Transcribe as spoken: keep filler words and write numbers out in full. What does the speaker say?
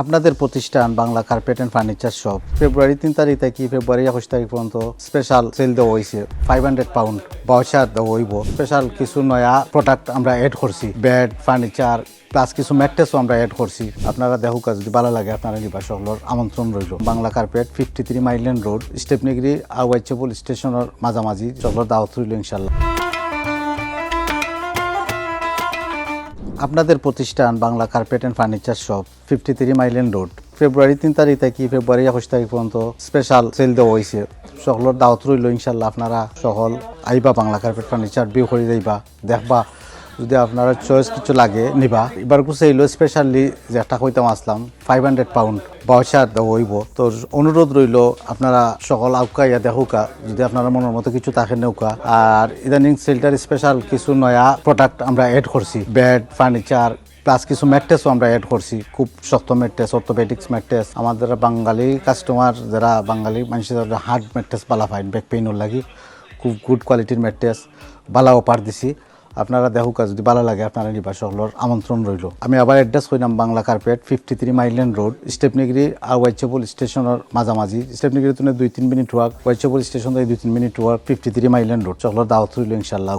আপনাদের প্রতিষ্ঠান Bangla carpet and furniture shop ফেব্রুয়ারি তিন তারিখ থাকি ফেব্রুয়ারি একুশ তারিখ পর্যন্ত স্পেশাল সেল দেওয়া হয়েছে। ফাইভ হান্ড্রেড পাউন্ড ভাউচার দেওয়া হইব। স্পেশাল কিছু নয়া প্রোডাক্ট আমরা অ্যাড করছি, বেড, ফার্নিচার, প্লাস কিছু ম্যাট্রেসও আমরা অ্যাড করছি। আপনারা দেখুকা, যদি ভালো লাগে আপনারা নিবা, সকলর আমন্ত্রণ রইল। Bangla carpet, fifty three mile lane road, স্টেপনিগিরি আর ওয়াইচেবল স্টেশনের মাঝামাঝি। সকলর দাওয়াত রইল ইনশাল্লাহ। আপনাদের প্রতিষ্ঠান Bangla carpet and furniture shop, fifty three mile lane road, ফেব্রুয়ারি তিন তারিখ থাকি ফেব্রুয়ারি একুশ তারিখ পর্যন্ত স্পেশাল সেল দেওয়া হয়েছে। সকলর দাওয়াত রইল ইনশাল্লাহ। আপনারা সকল আইবা, বাংলা কার্পেট ফার্নিচার ভিউ করে যাইবা, দেখবা, যদি আপনারা চয়েস কিছু লাগে নিবা। এবার কিছু এইলো স্পেশালি যেটা কইতাম আসলাম, ফাইভ হান্ড্রেড পাউন্ড ভাউচার দেওয়া হইব। তো অনুরোধ রইল, আপনারা সকল আউকা ইয়া দেখুকা, যদি আপনারা মনের মতো কিছু থাকে নেউকা। আর ইদানিং সেলটার স্পেশাল কিছু নয়া প্রোডাক্ট আমরা অ্যাড করছি, বেড, ফার্নিচার, প্লাস কিছু ম্যাট্রেসও আমরা অ্যাড করছি। খুব শক্ত ম্যাট্রেস, অর্থোপেডিক্স ম্যাট্রেস। আমাদের বাঙালি কাস্টমার, যারা বাঙালি মানুষ, যারা হার্ড ম্যাট্রেস বালা পাইন ব্যাক পেইনর লাগি, খুব গুড কোয়ালিটির ম্যাট্রেস, বালা অফার দিছি। আপনারা দেখুকা, যদি ভালো লাগে আপনারা নিবা, সকলর আমন্ত্রণ রইল। আমি আবার অ্যাড্রেস কইলাম, Bangla carpet, fifty three mile lane road, স্টেপনিগিরি আর ওয়াইচেবল স্টেশনের মাঝামাঝি। স্টেপনিগিরি তুনে দুই তিন মিনিট ওয়াক, ওয়াইচেবল স্টেশন থেকে দুই তিন minute walk, fifty three mile lane road. সকলর দাওয়াত রইল ইনশাল্লাহ।